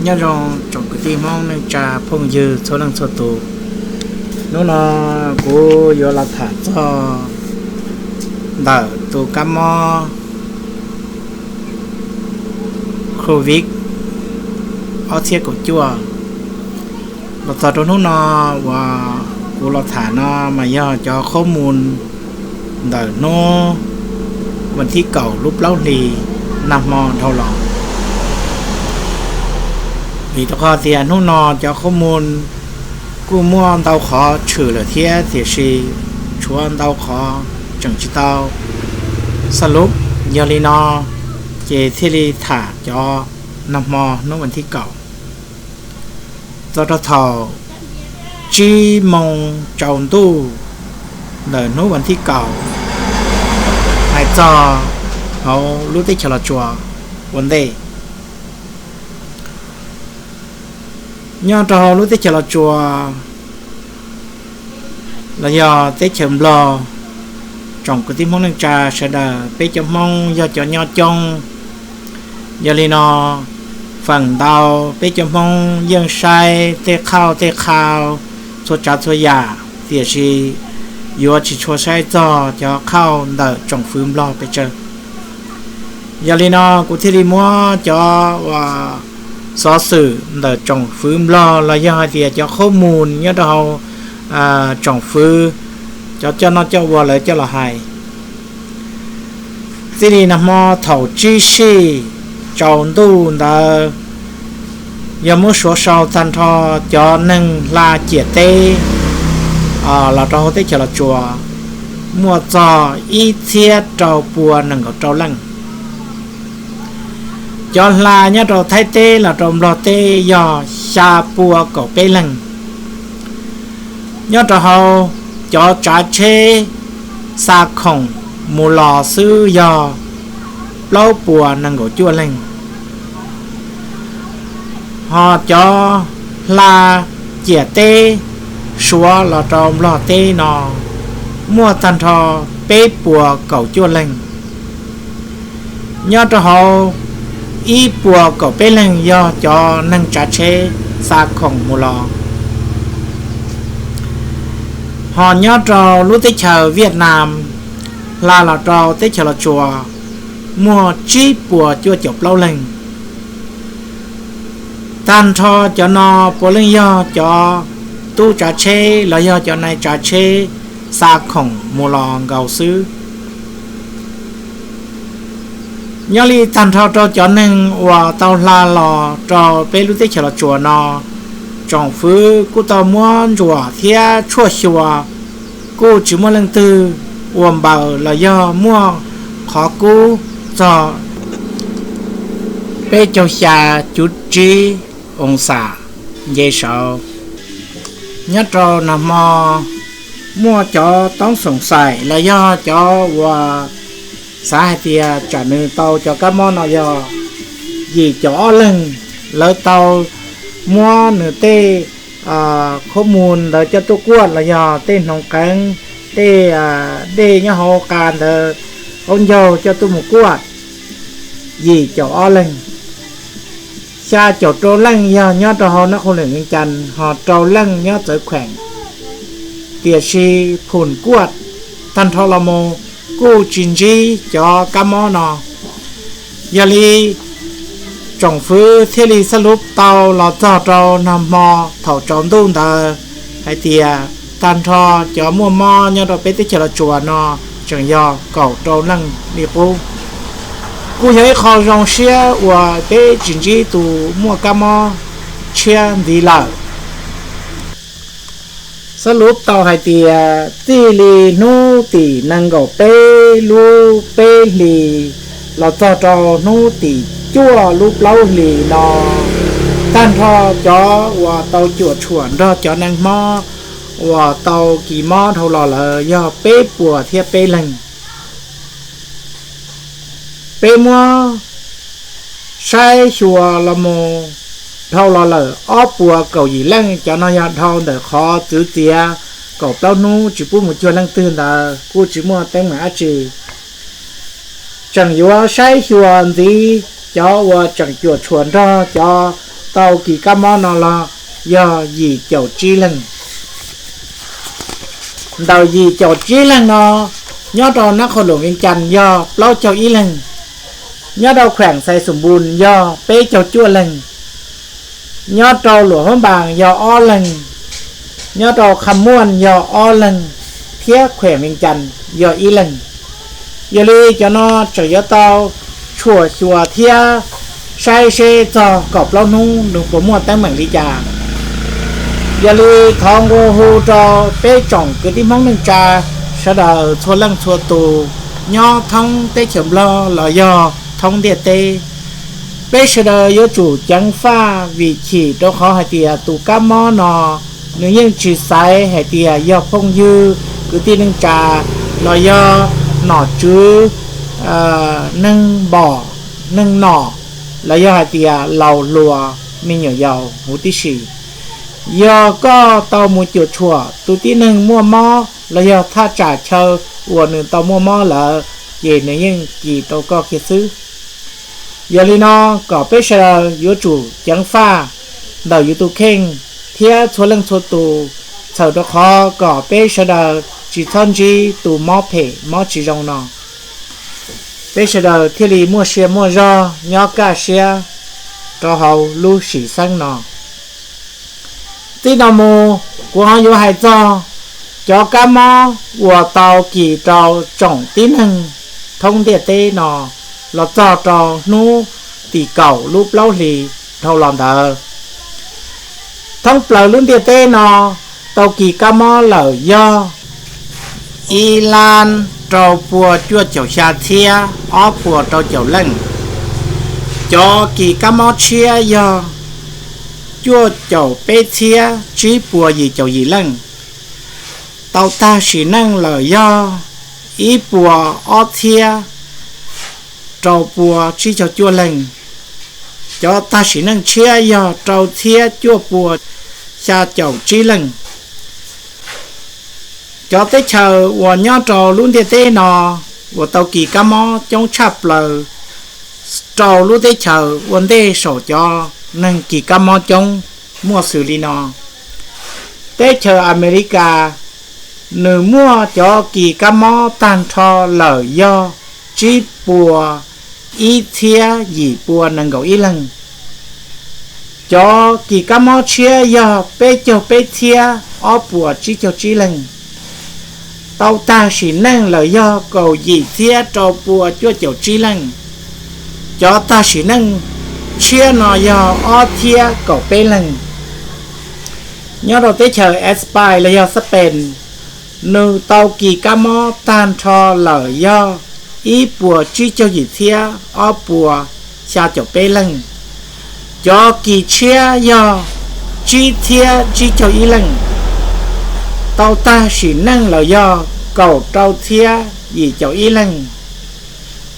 Nyob zoo tsoom kwv tij Hmoob neej tsa phooj ywg txhua leej txhua tus. Hnub no kuv yuav los tham txog ntawm tus kab mob Covid ob txhiab kaum cuaj. Los txog rau hnub no uas kuv los tham no mas yog cov qhob mus ntawm hnub vas thib kaum lub plaub hlis nag hmo dhau los. Vim rau qhov tias hnub no cov qhob mus kuj muaj ntau qhov tshwm lawm thiab, tiam sis tshuav ntau qhov tseem tsis tau xab lub. Yog li no ces thiaj li tham cov nag hmo hnub vas thib kaum. Txog rau thaum tsib moos tsaus ntuj ntawm hnub vas thib kaum, hais txog hauv lub teb chaws Los Tsuas ua ntej. Nyob rau hauv lub teb chaws Los Tsuas los yog teb chaws Nplog, tsoom kwv tij Hmoob neej tsa sawv daws, peb cov Hmoob yog cov nyob coob. Yog li no, feem ntau peb cov Hmoob yeej saib tej qhauj tej qhau, txhua tsav txhua yam, tiam sis yuav tsis tshua saib txog cov qhauj ntawm tsoom fwv Nplog pes tsawg. Yog li no kuv thiaj li muab cov uas xov xwm ntawm tsoom fwv Nplog los yog hais tias cov qhob mus nyob rau hauv tsoom fwv, cov coj noj coj ua lawv coj los hais. Txij li nag hmo thaum tsib sij tsaus ntuj ntawd, yog muab suav sau tag nrho cov neeg hla ciam teb los rau hauv teb chaws Los Tsuas muaj txog ib txhiab rau pua nees nkaum rau leej. Cov hla nyob rau Thaib teb los rau Nplog teb yog xya pua kaum peb leeg. Nyob rau hauv cov tsav tsheb xa khoom mus los xwb yog plaub puas nees nkaum cuaj leeg. Ho cov hla ciam teb Suav los rau Nplog teb no muaj tag nrho peb puas kaum cuaj leeg. Nyob rau hauv ib puas kaum peb leeg yog cov neeg tsav tsheb xa khoom mus los. Ho nyob rau lub teb chaws Viaj Nam hla los rau teb chaws Los Tsuas muaj tsib puas cuaj caum plaub leeg. Tag nrho cov no puav leej yog cov tub tsav tsheb los yog cov nai tsav tsheb xa khoom mus los nkaus xwb. Nyob li tag nrho rau cov neeg uas tau hla los rau peb lub teb chaws Los Tsuas no, tsoom fwv kuj tau muab ntsuam thiab tshuaj xyuas, kuj tsis muaj leej twg ua npaws los yog muaj qhov kub txog peb caug xya cuv tsib oo xam nce saud. Nyob rau nag hmo muaj cov toob xoom xaim los yog cov uas xav hais tias tsam nws tau cov kab mob no yog yim caum ob leeg, lawv tau muab nws tej qhob mus ntawd coj tuaj kuaj los yog tej hnoos qeev, tej dej nyob hauv qa ntawd, qaub ncaug coj tuaj mus kuaj yim caum ob leeg. Xya caum rau leej yog nyob rau hauv nab qhoo lwm nkees cas, ho rau leej nyob txawv kheem. Tiam sis phum kuaj tag nrho los mus kuj tsis ntsib cov kab mob no. Yog li tsoom fwv thiaj li xab lub tau los txog rau nag hmo thaum tsaus ntuj ntawd hais tias tag nrho cov muaj mob nyob rau peb teb chaws Los Tsuas no tseem yog kaum rau leej li qub. Kuj yog ib qho zoo siab uas peb tsis ntsib tus muaj kab mob tshiab ntxiv lawm. Xab lub tau hais tias txij li hnub tim nees nkaum peb lub peb hlis los txog rau hnub tim cuaj lub plaub hlis no, tag nrho cov uas tau cuam tshuam nrog cov neeg mob uas tau kis mob dhau los lawm yog peb puas thiab peb leeg. Peb muab saib xyuas los mus dhau los lawm ob puas kaum yim leej, cov no yog dhau ntawm qhov txwv txiav kaum plaub hnub tsis pub mus cuag leej twg ntawd kuj tsis muaj teeb meem dab tsi. Tseem yuav saib xyuas ntxiv cov uas tseem cuam tshuam nrog cov tau kis kab mob no los yog yim caum tsib leeg. Ntawm yim caum tsib leeg no, nyob rau nab qhau luam Vias Cas yog plaub caug ib leeg, nyob rau khueem Xais Xoom Npus yog peb caug cuaj leeg, nyob rau Luam Huab Npas yog ob leeg, nyob rau Kham Muam yog ob leeg, thiab khueem Vias Cas yog ib leeg. Yog li cov no tseem yuav tau tshuam xyuas thiab saib seb txog kaum plaub hnub nws puas muaj teeb meem li cas. Yog li thov nqua hu rau peb tsoom kwv tij Hmoob neej tsa sawv daws txhua leej txhua tus nyob thoob teb chaws Nplog los yog thoob ntiaj teb, peb sawv daws yuav tsum ceev faj vim chim rau qhov hais tias tus kab mob no nws yeej tsis xaiv hais tias yog phooj ywg kwv tij neej tsa los yog nom tswv, neeg npom, neeg nom, los yog hais tias laus hluas, me nyuam yaus huv tib si. Yog koj tau mus cuam tshuam tus tib neeg muaj mob los yog thaj tsam chaw uas nws tau muaj mob lawm, ces nws yeej kis rau koj kiag xwb. Yog li no, kom peb sawv daws yuav tsum ceev faj ntawm yus tus kheej thiab txhua leej txhua tus, txhawm rau qhov kom peb sawv daws tsis txhob ntsib tus mob phem mob tsis zoo no, peb sawv daws thiaj li muaj sia muaj zog nyob kaj siab rau hauv lub sim xeeb no. Txij no mus, kuv ho yuav hais txog cov kab mob uas tau kis rau tsoom tib neeg thoob ntiaj teb no los txog rau hnub tim kaum lub plaub hlis dhau los ntawd. Thoob plaws lub ntiaj teb no tau kis kab mob lawm yog ib lab rau pua cuaj caum xya txhiab ob puas rau caum leej. Cov kis kab mob tshiab yog cuaj caum peb txhiab tsib puas yim caum yim leej. Tau tag sim neej lawm yog ib puas ob txhiab rau pua tsib caug cuaj leej. Cov tag sim neej tshiab yog rau txhiab cuaj puas xya caum tsib leej. Cov teb chaws uas nyob rau lub ntiaj teb no uas tau kis kab mob coob tshaj plaws rau lub teb chaws ua ntej saum cov neeg kis kab mob coob muaj xws li no: teb chaws Amelikas, nws muaj cov kis kab mob tag nrho lawm yog tsib puas ib txhiab yim pua nees nkaum ib leeg. Cov kis kab mob tshiab yog peb caug peb txhiab ob puas tsib caug tsib leeg. Tau tag sim neej lawm yog kaum yim txhiab rau pua cuaj caum tsib leej. Cov tag sim neej tshiab no yog ob txhiab kaum peb leeg. Nyob rau teb chaws España los yog Spain, nws tau kis kab mob tag nrho lawm yog ib puas tsib caug yim txhiab ob puas xya caum peb leej. Cov kis tshiab yog tsib txhiab tsib caug ib leej. Tau tag sim neej lawm yog kaum rau txhiab yim caum ib leej.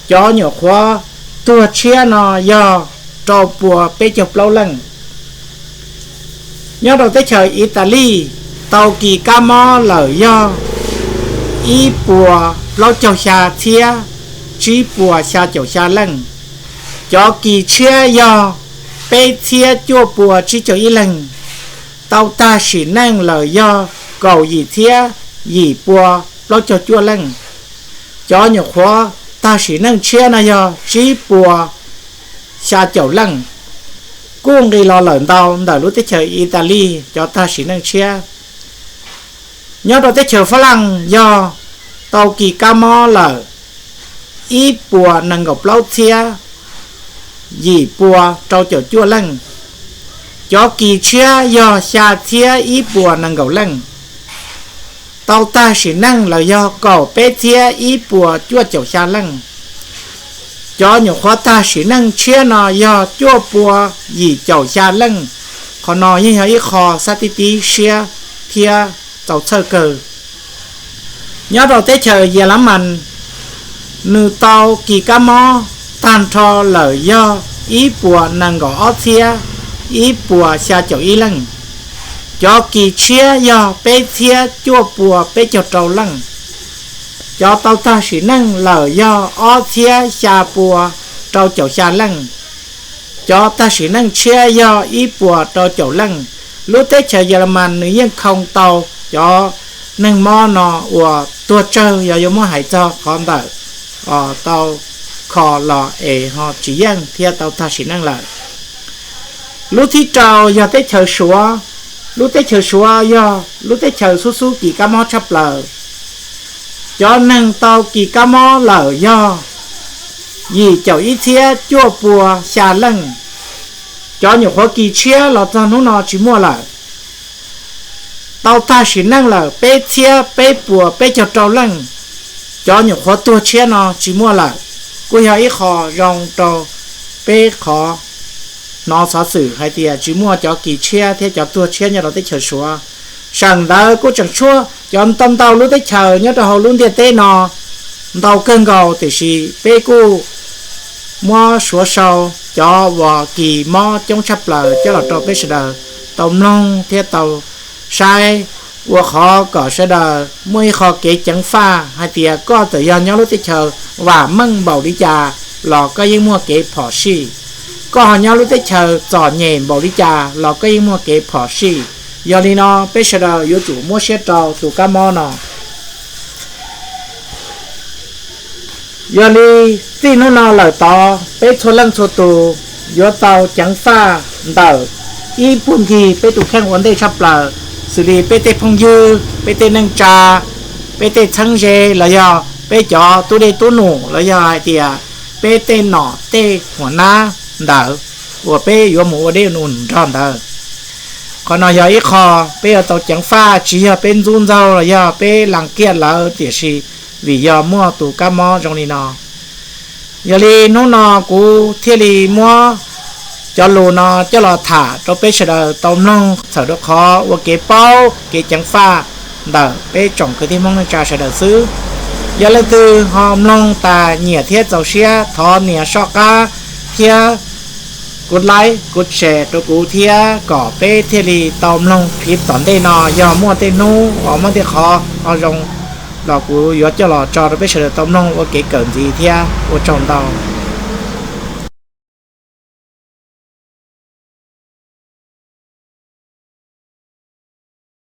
Cov nyuam qhuav tuag tshiab no yog rau puas peb caug plaub leej. Nyob rau teb chaws Italis, tau kis kab mob lawm yog ib puas plaub caug xya txhiab tsib puas xya caum xya leej. Cov kis tshiab yog peb txhiab cuaj puas tsib caug ib leeg. Tau tag sim neej lawm yog kaum yim txhiab yim pua plaub caug cuaj leej. Cov nyuam qhuav tag sim neej tshiab no yog tsib puas xya caum leej. Kuj nqis los lawm ntau ntawm lub teb chaws Italis cov tag sim neej tshiab. Nyob rau teb chaws Fab Laj yog tau kis kab mob lawm ib puas nees nkaum plaub txhiab yim pua rau caum cuaj leej. Cov kis tshiab yog xya txhiab ib puas nees nkaum leej. Tau tag sim neej lawm yog kaum peb txhiab ib puas cuaj caum xya leej. Cov nyuam qhuav tag sim neej tshiab no yog cuaj pua yim caum xya leej. Qhov no yeej yog ib qho xav tib tib siab thiab txaus txhawj kawg. Nyob rau teb chaws Yas Las Mas, nws tau kis kab mob tag nrho lawm yog ib puas nees nkaum ob txhiab ib puas xya caum ib leej. Cov kis tshiab yog peb txhiab cuaj pua peb caug rau leej. Cov tau tag sim neej lawm yog ob txhiab xya pua rau caum xya leej. Cov tag sim neej tshiab yog ib puas rau caum leej. Lub teb chaws Yelemas nws yeej khoo tau cov neeg mob no uas tuag tsawg, yog yuav muab hais txog qhov ntawm tau kho los es ho tsis yeej thiab tau tag sim neej lawm. Lub thib rau yog teb chaws Suav. Lub teb chaws Suav yog lub teb chaws xub xub kis kab mob tshaj plaws. Cov neeg tau kis kab mob lawm yog yim caum ib txhiab cuaj pua xya leej. Cov nyuam qhuav kis tshiab los txog hnub no tsis muaj lawm. Tau tag sim neej lawm peb txhiab peb puas peb caug rau leej. Cov nyuam qhuav tuag tshiab no tsis muaj lawm, kuj yog ib qho zoo rau peb qhov hnov xov xwm hais tias tsis muaj cov kis tshiab thiab cov tuag tshiab nyob rau teb chaws Suav. Seem ntawd kuj tseem tshuav cov ntau ntau lub teb chaws nyob rau hauv lub ntiaj teb no ntau kawg nkaus, tiam sis peb kuj muab suav sau cov uas kis mob coob tshaj plaws coj los rau peb sawv daws tau mloog thiab tau saib, ua qhov kom sawv daws muaj ib qho kev ceev faj hais tias koj txawm yog nyob lub teb chaws vam meej npaum li cas los koj yeej muaj kev phom sij. Koj ho nyob lub teb chaws txom nyem npaum li cas los koj yeej muaj kev phom sij. Yog li no peb sawv daws yuav tsum muab siab rau tus kab mob no. Yog li txij hnub no lawm tod peb txhua leej txhua tus yuav tau ceev faj ntawm ib puag ncig peb tus kheej ua ntej tshaj plaws, xws li peb tej phooj ywg, peb tej neej tsa, peb tej txheeb ze los yog peb cov tub dej tub num los yog hais tias peb tej nom tej huam nab ntawd uas peb yuav mus ua dej ua num nrog ntawd. Qhov no yog ib qho peb yuav tau ceev faj, tsis yog peb ntxub ntxaug los yog peb las kiaj lawv, tiam sis vim yog muaj tus kab mob zoo li no. Yog li hnub no kuv thiaj li muab cov lus no coj los tham rau peb sawv daws tau mloog txhawm rau qhov ua kev paub kev ceev faj ntawm peb tsoom kwv tij Hmoob neej tsa sawv daws xwb. Yog leej twg ho mloog tas nyiam thiab txaus siab thov nias soj qab thiab kuv like kuv share rau kuv thiab kom peb thiaj li tau mloog clip tom ntej no. Yog muaj tej hnub uas muaj tej qhov ho zoo los kuv yuav coj los tso rau peb sawv daws tau mloog ua kev kawm ntxiv thiab. Ua tsaug ntau.